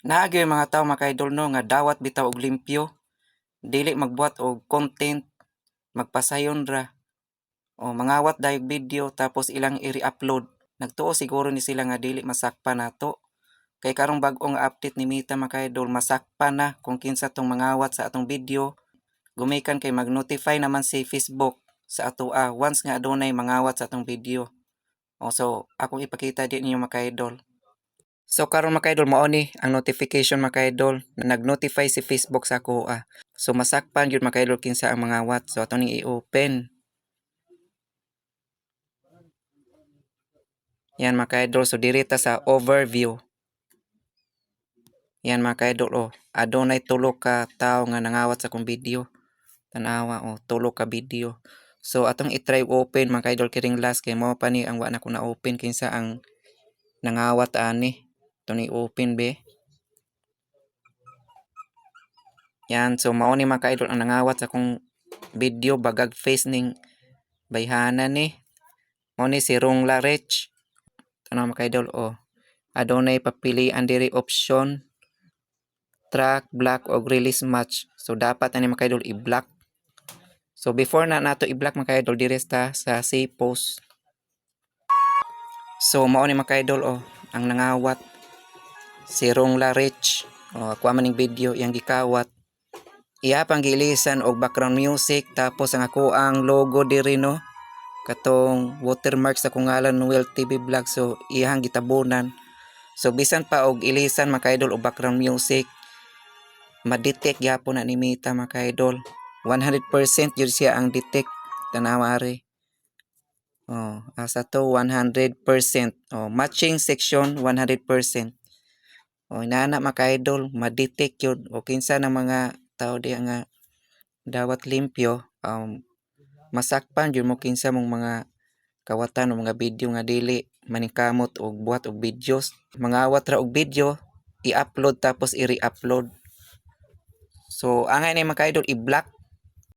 Naa gyud mga tawo, mga ka-idol, no, nga dawat bitaw og limpyo. Dili magbuhat og content, magpasayon ra. O mangawat dayog video tapos ilang i-re-upload. Nagtuo siguro ni sila nga dili masakpan nato. Kay karong bag-o nga update ni Meta, mga ka-idol, masakpan na kung kinsa tong mangawat sa atong video. Gumikan kay mag-notify naman si Facebook sa atoa once nga adunay mangawat sa atong video. O so akong ipakita di ninyo, mga ka-idol. So karon, mga ka-idol, mao ni ang notification, mga ka-idol, na nag-notify si Facebook sa akoa. So masakpan gyud, mga ka-idol, kinsa ang mangawat. So ato ning i-open. Yan, mga ka-idol, so diri ta sa overview. Yan, mga ka-idol, oh, adunay tulo ka tawo nga nangawat sa akong video. Tan-awa oh, tulo ka video. So atong i-try open, mga ka-idol, kiring last kay mao pa ni ang wa na ko na open kinsa ang nangawat ani. Ato ni open be. Yan, so mao ni, mga ka-idol, ang nangawat sa akong video, bagag face ning bayhana ni. Mao ni si Rong Larech. Tanaw, mga ka-idol, oh. Adunay papilian diri option track, block og release match. So dapat ani, mga ka-idol, i-block. So before na nato i-block, mga ka-idol, diri ta sa see post. So mao ni, mga ka-idol, oh, ang nangawat si Rong Larech. Oh, kuha man ning video iyang gikawat. Iya pang giilisan og background music, tapos ang ako ang logo diri, no, katong watermark sa akong ngalan, Noel TV Vlog, so iyang gitabunan. So bisan pa og ilisan, mga ka-idol, og background music, ma-detect gyapon na ni Meta, mga ka-idol. 100% yun siya ang detect. Tanawa ari. Oh, asa to? 100%. Oh, matching section 100%. Oh, inana, mga ka-idol, ma-detect yun. O kinsa ng mga tao diha nga dawat limpyo, masakpan jud mo kinsa mong mga kawatan o mga video nga dili maningkamot og buhat og videos. Mangawat ra og video, i-upload tapos i-re-upload. So angay ni, mga ka-idol, i-block.